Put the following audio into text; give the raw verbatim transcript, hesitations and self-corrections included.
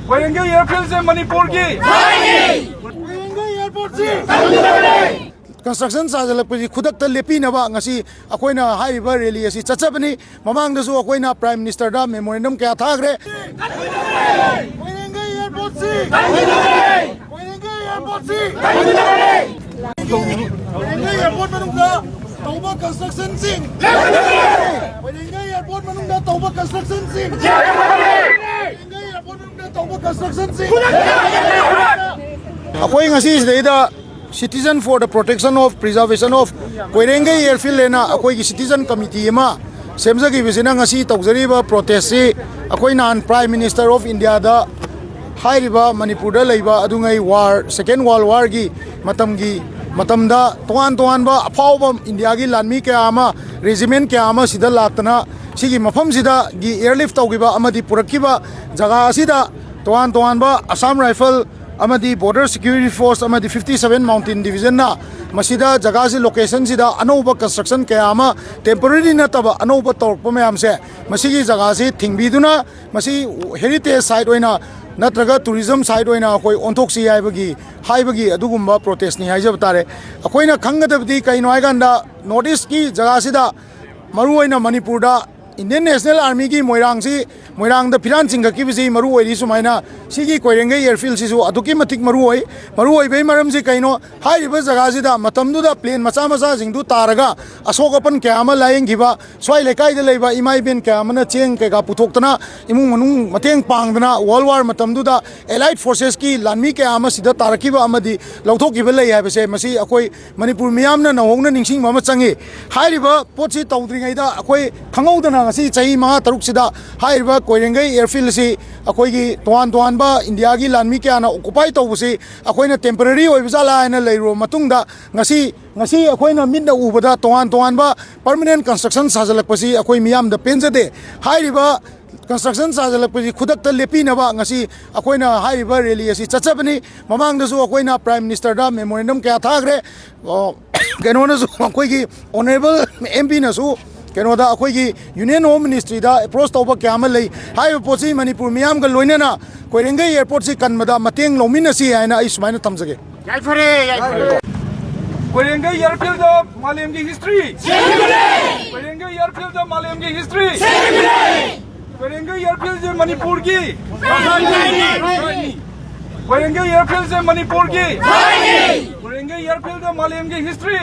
ꯀꯣꯏꯔꯦꯡꯒꯩ ꯑꯦꯌꯔꯐꯤꯜꯁꯦ ꯃꯅꯤꯄꯨꯔꯒꯤ꯫ ꯀꯣꯏꯔꯦꯡꯒꯩ ꯑꯦꯌꯔꯄꯣꯔꯠꯁꯤ ꯀꯟꯁꯇ꯭ꯔꯛꯁꯟ ꯁꯥꯖꯤꯜꯂꯛꯄꯁꯤ ꯈꯨꯗꯛꯇ ꯂꯦꯞꯄꯤꯅꯕ ꯉꯁꯤ ꯑꯩꯈꯣꯏꯅ ꯍꯥꯏꯔꯤꯕ ꯔꯦꯂꯤ ꯑꯁꯤ ꯆꯠꯆꯕꯅꯤ꯫ ꯃꯃꯥꯡꯗꯁꯨ ꯑꯩꯈꯣꯏꯅ ꯄ꯭ꯔꯥꯏꯝ ꯃꯤꯅꯤꯁꯇꯔꯗ ꯃꯦꯃꯣꯔꯦꯟꯗꯝ ꯀꯌꯥ ꯊꯥꯈ꯭ꯔꯦ꯫ ꯀꯣꯏꯔꯦꯡꯒꯩ ꯑꯦꯌꯔꯄꯣꯔꯠꯁꯤ ꯀꯣꯏꯔꯦꯡꯒꯩ ꯑꯦꯌꯔꯄꯣꯔꯠꯁꯤ ꯀꯣꯏꯔꯦꯡꯒꯩ ꯑꯦꯌꯔꯄꯣꯔꯠ ꯃꯅꯨꯡꯗ ꯇꯧꯕ ꯀꯟꯁꯇ꯭ꯔꯛꯁꯟꯁꯤꯡ, ꯀꯣꯏꯔꯦꯡꯒꯩ ꯑꯦꯌꯔꯄꯣꯔꯠ ꯃꯅꯨꯡꯗ ꯇꯧꯕ ꯀꯟꯁꯇ꯭ꯔꯛꯁꯟꯁꯤꯡ, ꯀꯣꯏꯔꯦꯡꯒꯩ ꯑꯦꯌꯔꯄꯣꯔꯠ ꯃꯅꯨꯡꯗ ꯇꯧꯕ ꯀꯟꯁꯇ꯭ꯔꯛꯁꯟꯁꯤꯡ꯫ ꯑꯩꯈꯣꯏ ꯉꯁꯤ ꯁꯤꯗꯩꯗ Citizen for the Protection of Preservation of ꯀꯣꯏꯔꯦꯡꯒꯩ Airfield ꯍꯥꯏꯅ ꯑꯩꯈꯣꯏꯒꯤ ꯁꯤꯇꯤꯖꯟ ꯀꯃꯤꯇꯤ ꯑꯃ ꯁꯦꯝꯖꯈꯤꯕꯁꯤꯅ ꯉꯁꯤ ꯇꯧꯖꯔꯤꯕ ꯄ꯭ꯔꯣꯇꯦꯁꯁꯤ ꯑꯩꯈꯣꯏ ꯅꯍꯥꯟ ꯄ꯭ꯔꯥꯏꯝ ꯃꯤꯅꯤꯁꯇꯔ ꯑꯣꯐ ꯏꯟꯗꯤꯌꯥꯗ ꯍꯥꯏꯔꯤꯕ ꯃꯅꯤꯄꯨꯔꯗ ꯂꯩꯕ ꯑꯗꯨꯉꯩ ꯋꯥꯔ, ꯁꯦꯀꯦꯟ ꯋꯥꯔꯜ ꯋꯥꯔꯒꯤ ꯃꯇꯝꯒꯤ, ꯃꯇꯝꯗ ꯇꯣꯉꯥꯟ ꯇꯣꯉꯥꯟꯕ ꯑꯐꯥꯎꯕ ꯏꯟꯗꯤꯌꯥꯒꯤ ꯂꯥꯟꯃꯤ ꯀꯌꯥ ꯑꯃ, ꯔꯦꯖꯤꯃꯦꯟ ꯀꯌꯥ ꯑꯃ ꯁꯤꯗ ꯂꯥꯛꯇꯅ ꯁꯤꯒꯤ ꯃꯐꯝꯁꯤꯗꯒꯤ ꯑꯦꯌꯔꯂꯤꯐ ꯇꯧꯈꯤꯕ ꯑꯃꯗꯤ ꯄꯨꯔꯛꯈꯤꯕ ꯖꯒꯥ ꯑꯁꯤꯗ ꯇꯣꯉꯥꯟ ꯇꯣꯉꯥꯟꯕ ꯑꯁꯥꯝ ꯔꯥꯏꯐꯜ ꯑꯃꯗꯤ ꯕꯣꯔꯗꯔ ꯁꯦꯀ꯭ꯌꯨꯔꯤꯇꯤ ꯐꯣꯔꯁ ꯑꯃꯗꯤ ꯐꯤꯐꯇꯤ ꯁꯚꯦꯟ ꯃꯥꯎꯟꯇꯦꯟ ꯗꯤꯕꯤꯖꯟꯅ ꯃꯁꯤꯗ ꯖꯒꯥꯁꯤ, ꯂꯣꯀꯦꯁꯟꯁꯤꯗ ꯑꯅꯧꯕ ꯀꯟꯁꯇ꯭ꯔꯛꯁꯟ ꯀꯌꯥ ꯑꯃ, ꯇꯦꯝꯄꯣꯔꯔꯤ ꯅꯠꯇꯕ ꯑꯅꯧꯕ ꯇꯧꯔꯛꯄ ꯃꯌꯥꯝꯁꯦ, ꯃꯁꯤꯒꯤ ꯖꯒꯥꯁꯤ ꯊꯤꯡꯕꯤꯗꯨꯅ ꯃꯁꯤ ꯍꯦꯔꯤꯇꯦꯖ ꯁꯥꯏꯠ ꯑꯣꯏꯅ ꯅꯠꯇ꯭ꯔꯒ ꯇꯨꯔꯤꯖꯝ ꯁꯥꯏꯠ ꯑꯣꯏꯅ ꯑꯩꯈꯣꯏ ꯑꯣꯟꯊꯣꯛꯁꯤ ꯍꯥꯏꯕꯒꯤ, ꯍꯥꯏꯕꯒꯤ ꯑꯗꯨꯒꯨꯝꯕ ꯄ꯭ꯔꯣꯇꯦꯁꯅꯤ ꯍꯥꯏꯖꯕ ꯇꯥꯔꯦ꯫ ꯑꯩꯈꯣꯏꯅ ꯈꯪꯒꯗꯕꯗꯤ ꯀꯩꯅꯣ ꯍꯥꯏꯀꯥꯟꯗ, ꯅꯣꯔꯠ ꯏꯁꯀꯤ ꯖꯒꯥꯁꯤꯗ, ꯃꯔꯨꯑꯣꯏꯅ ꯃꯅꯤꯄꯨꯔꯗ, ꯏꯟꯗꯤꯌꯟ ꯅꯦꯁꯅꯦꯜ ꯑꯥꯔꯃꯤꯒꯤ ꯃꯣꯏꯔꯥꯡꯁꯤ, ꯃꯣꯏꯔꯥꯡꯗ ꯐꯤꯔꯥꯟ ꯆꯤꯡꯈꯠꯈꯤꯕꯁꯤ ꯃꯔꯨ ꯑꯣꯏꯔꯤ꯫ ꯁꯨꯃꯥꯏꯅ ꯁꯤꯒꯤ ꯀꯣꯏꯔꯦꯡꯒꯩ ꯑꯦꯌꯔꯐꯤꯜꯁꯤꯁꯨ ꯑꯗꯨꯛꯀꯤ ꯃꯇꯤꯛ ꯃꯔꯨ ꯑꯣꯏ꯫ ꯃꯔꯨ ꯑꯣꯏꯕꯒꯤ ꯃꯔꯝꯁꯤ ꯀꯩꯅꯣ? ꯍꯥꯏꯔꯤꯕ ꯖꯒꯥꯁꯤꯗ ꯃꯇꯝꯗꯨꯗ ꯄ꯭ꯂꯦꯟ ꯃꯆꯥ ꯃꯆꯥꯁꯤꯡꯗꯨ ꯇꯥꯔꯒ ꯑꯁꯣꯛ ꯑꯄꯟ ꯀꯌꯥ ꯑꯃ ꯂꯥꯏꯌꯦꯡꯈꯤꯕ, ꯁ꯭ꯋꯥꯏ ꯂꯩꯀꯥꯏꯗ ꯂꯩꯕ ꯏꯃꯥ ꯏꯕꯦꯟ ꯀꯌꯥ ꯑꯃꯅ ꯆꯦꯡ ꯀꯩꯀꯥ ꯄꯨꯊꯣꯛꯇꯅ, ꯏꯃꯨꯡ ꯃꯅꯨꯡ ꯃꯇꯦꯡ ꯄꯥꯡꯗꯅ, ꯋꯥꯔꯜ ꯋꯥꯔ ꯃꯇꯝꯗꯨꯗ ꯑꯦꯂꯥꯏꯠ ꯐꯣꯔꯁꯦꯁꯀꯤ ꯂꯥꯟꯃꯤ ꯀꯌꯥ ꯑꯃ ꯁꯤꯗ ꯇꯥꯔꯛꯈꯤꯕ ꯑꯃꯗꯤ ꯂꯧꯊꯣꯛꯈꯤꯕ ꯂꯩ ꯍꯥꯏꯕꯁꯦ, ꯃꯁꯤ ꯑꯩꯈꯣꯏ ꯃꯅꯤꯄꯨꯔ ꯃꯤꯌꯥꯝꯅ ꯅꯧꯍꯧꯅ ꯅꯤꯡꯁꯤꯡꯕ ꯑꯃ ꯆꯪꯉꯤ꯫ ꯍꯥꯏꯔꯤꯕ ꯄꯣꯠꯁꯤ ꯇꯧꯗ꯭ꯔꯤꯉꯩꯗ ꯑꯩꯈꯣꯏ ꯈꯪꯍꯧꯗꯅ ꯉꯁꯤ ꯆꯍꯤ ꯃꯉꯥ ꯇꯔꯨꯛꯁꯤꯗ ꯍꯥꯏꯔꯤꯕ ꯀꯣꯏꯔꯦꯡꯒꯩ ꯑꯦꯌꯔꯐꯤꯜꯁꯤ ꯑꯩꯈꯣꯏꯒꯤ ꯇꯣꯉꯥꯟ ꯇꯣꯉꯥꯟꯕ ꯏꯟꯗꯤꯌꯥꯒꯤ ꯂꯥꯟꯃꯤ ꯀꯌꯥꯅ ꯑꯣꯀꯨꯄꯥꯏ ꯇꯧꯕꯁꯤ ꯑꯩꯈꯣꯏꯅ ꯇꯦꯝꯄꯔꯔꯤ ꯑꯣꯏꯕ ꯖꯥꯠꯂꯥ ꯍꯥꯏꯅ ꯂꯩꯔꯨꯔꯕ ꯃꯇꯨꯡꯗ, ꯉꯁꯤ, ꯉꯁꯤ ꯑꯩꯈꯣꯏꯅ ꯃꯤꯠꯅ ꯎꯕꯗ ꯇꯣꯉꯥꯟ ꯇꯣꯉꯥꯟꯕ ꯄꯔꯃꯅꯦꯟ ꯀꯟꯁꯇ꯭ꯔꯛꯁꯟ ꯁꯥꯖꯤꯜꯂꯛꯄꯁꯤ ꯑꯩꯈꯣꯏ ꯃꯤꯌꯥꯝꯗ ꯄꯦꯟꯖꯗꯦ꯫ ꯍꯥꯏꯔꯤꯕ ꯀꯟꯁꯇ꯭ꯔꯛꯁꯟ ꯁꯥꯖꯤꯜꯂꯛꯄꯁꯤ ꯈꯨꯗꯛꯇ ꯂꯦꯞꯄꯤꯅꯕ ꯉꯁꯤ ꯑꯩꯈꯣꯏꯅ ꯍꯥꯏꯔꯤꯕ ꯔꯦꯂꯤ ꯑꯁꯤ ꯆꯠꯆꯕꯅꯤ꯫ ꯃꯃꯥꯡꯗꯁꯨ ꯑꯩꯈꯣꯏꯅ ꯄ꯭ꯔꯥꯏꯝ ꯃꯤꯅꯤꯁꯇꯔꯗ ꯃꯦꯃꯣꯔꯦꯟꯗꯝ ꯀꯌꯥ ꯊꯥꯈ꯭ꯔꯦ꯫ ꯑꯣ, ꯀꯩꯅꯣꯅꯁꯨ, ꯑꯩꯈꯣꯏꯒꯤ ꯑꯣꯅꯔꯦꯕꯜ ꯑꯦꯝ ꯄꯤꯅꯁꯨ ꯀꯩꯅꯣꯗ ꯑꯩꯈꯣꯏꯒꯤ Union Home Ministry ꯗ approach ꯇꯧꯕ ꯀꯌꯥ ꯑꯃ ꯂꯩ꯫ ꯍꯥꯏꯔꯤꯕ ꯄꯣꯠꯁꯤ ꯃꯅꯤꯄꯨꯔ ꯃꯤꯌꯥꯝꯒ ꯂꯣꯏꯅꯅ ꯀꯣꯏꯔꯦꯡꯒꯩ airport ꯁꯤ ꯀꯟꯕꯗ ꯃꯇꯦꯡ ꯂꯧꯃꯤꯟꯅꯁꯤ ꯍꯥꯏꯅ ꯑꯩ ꯁꯨꯃꯥꯏꯅ ꯊꯝꯖꯒꯦ꯫ ꯌꯥꯏꯐꯔꯦ, ꯌꯥꯏꯐꯔꯦ꯫ ꯀꯣꯏꯔꯦꯡꯒꯩ airfield ꯗ ꯃꯥꯂꯦꯝꯒꯤ history꯫ ꯀꯣꯏꯔꯦꯡꯒꯩ airfield ꯗ ꯃꯥꯂꯦꯝꯒꯤ history꯫ ꯀꯣꯏꯔꯦꯡꯒꯩ airfield ꯁꯦ ꯃꯅꯤꯄꯨꯔꯒꯤ꯫ ꯀꯣꯏꯔꯦꯡꯒꯩ airfield ꯁꯦ ꯃꯅꯤꯄꯨꯔꯒꯤ꯫ ꯀꯣꯏꯔꯦꯡꯒꯩ airfield ꯗ ꯃꯥꯂꯦꯝꯒꯤ history꯫